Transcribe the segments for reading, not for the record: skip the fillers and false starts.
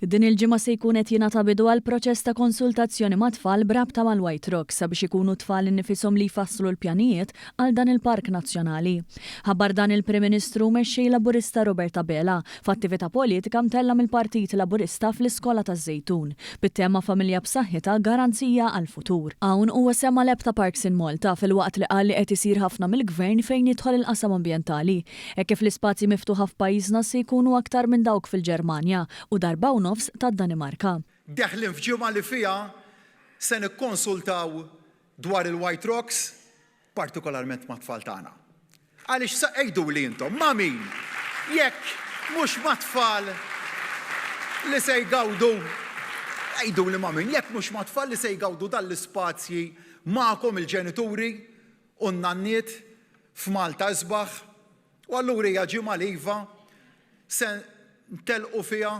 Din il-ġimgħa se jkun qed jingħata bidu għal proċess ta' konsultazzjoni mat-tfal b'rabta mal-White Rocks sabiex ikunu t-tfal innifishom li jfasslu l-pjanijiet għal dan il-park nazzjonali. Ħabbar dan il-Prim Ministru u Mexxej Laburista Robert Abela f'attività politika mtellgħa mill-Partit Laburista fl-Iskola taż-Żejtun bit-tema Familja b'saħħitha, garanzija għall-futur. Hawn huwa semma l-app ta' Parks in Malta filwaqt li qal li qed isir ħafna mill-Gvern fejn jidħol il-qasam ambjentali Hekk kif l-ispazji miftuħa f'pajjiżna se jkunu aktar minn dawk fil-Ġermanja u darba u nofs tad-Danimarka. Deħlin f'ġimgħa li fiha se nikkonsultaw dwar il-White Rocks, partikolarment mat-tfal tagħna. Għaliex sa għiduli intom, ma' min jekk mhux mat-tfal li se jgawdu, għiduli ma' min jekk mhux mat-tfal li se jgawdu dan l-ispazji magħkom il-ġenituri u n-nanniet f'Malta isbaħ u allura hija ġimgħa li iva se ntellqu fiha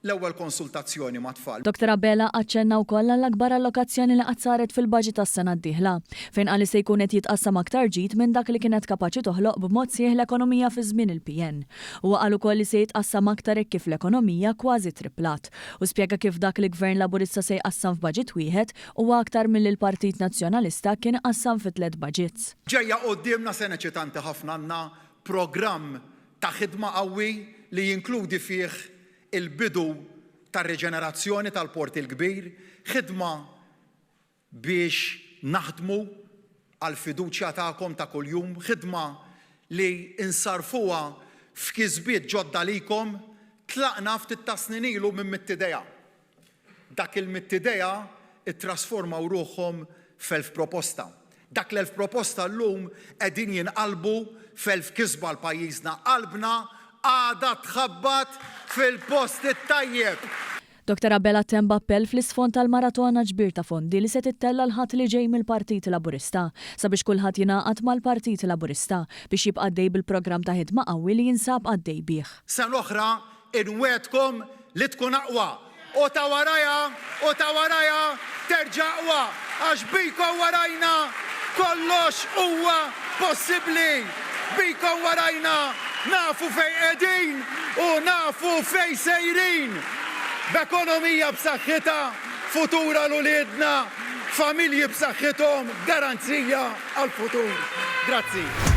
l-ewwel konsultazzjoni mat-tfal. Dottor Abela aċċenna wkoll għall-akbar allokazzjoni li qatt saret fil-baġit għas-sena d-dieħla, fejn qal li se jkun qed jitqassam aktar ġid minn dak li kienet kapaċi toħloq b'mod sħiħ l-ekonomija fi żmien il-PN. Huwa qal ukoll li se jitqassam aktar hekk kif l-ekonomija kważi tripplat u spjega kif dak li Gvern Laburista se jqassam f'baġit wieħed Huwa aktar milli l-Partit Nazzjonalista kien iqassam fi tlett baġits. Ġejja quddiemna sena eċitanti ħafna għandna programm ta' ħidma qawwi li jinkludi fih il-bidu tar-riġenerazzjoni tal-Port il-Kbir, ħidma biex naħdmu għall-fiduċja tagħkom ta' kuljum, ħidma li nsarrfuha f'kisbiet ġodda għalikom, tlaqna ftit tas-snin ilu minn mitt idea. Dak il-mitt idea ttrasformaw ruħhom f'elf proposta. Dak l-elf proposta llum qegħdin jinqalbu f'elf kisba għal pajjiżna. Qalbna għadha tħabbat fil-post it-tajjeb! Dottor Abela temm b'appell fl-isfond tal-maratona ġbir ta' fondi li se tittella' l-Ħadd li ġej mill-Partit Laburista sabiex kulħadd jingħaqad mal-Partit Laburista biex jibqa' għaddej bil-programm ta' ħidma qawwi li jinsab għaddej bih. Sena oħra Inwegħdkom li tkun aqwa, u ta' warajha, u ta' warajha terġa' aqwa, għax bikom warajna kollox huwa possibbli. Bikom warajna nafu fejn qegħdin u nafu fejn sejrin. B'ekonomija b'saħħitha, futur għal uliedna, familji b'saħħithom, garanzija għall-futur. Grazzi.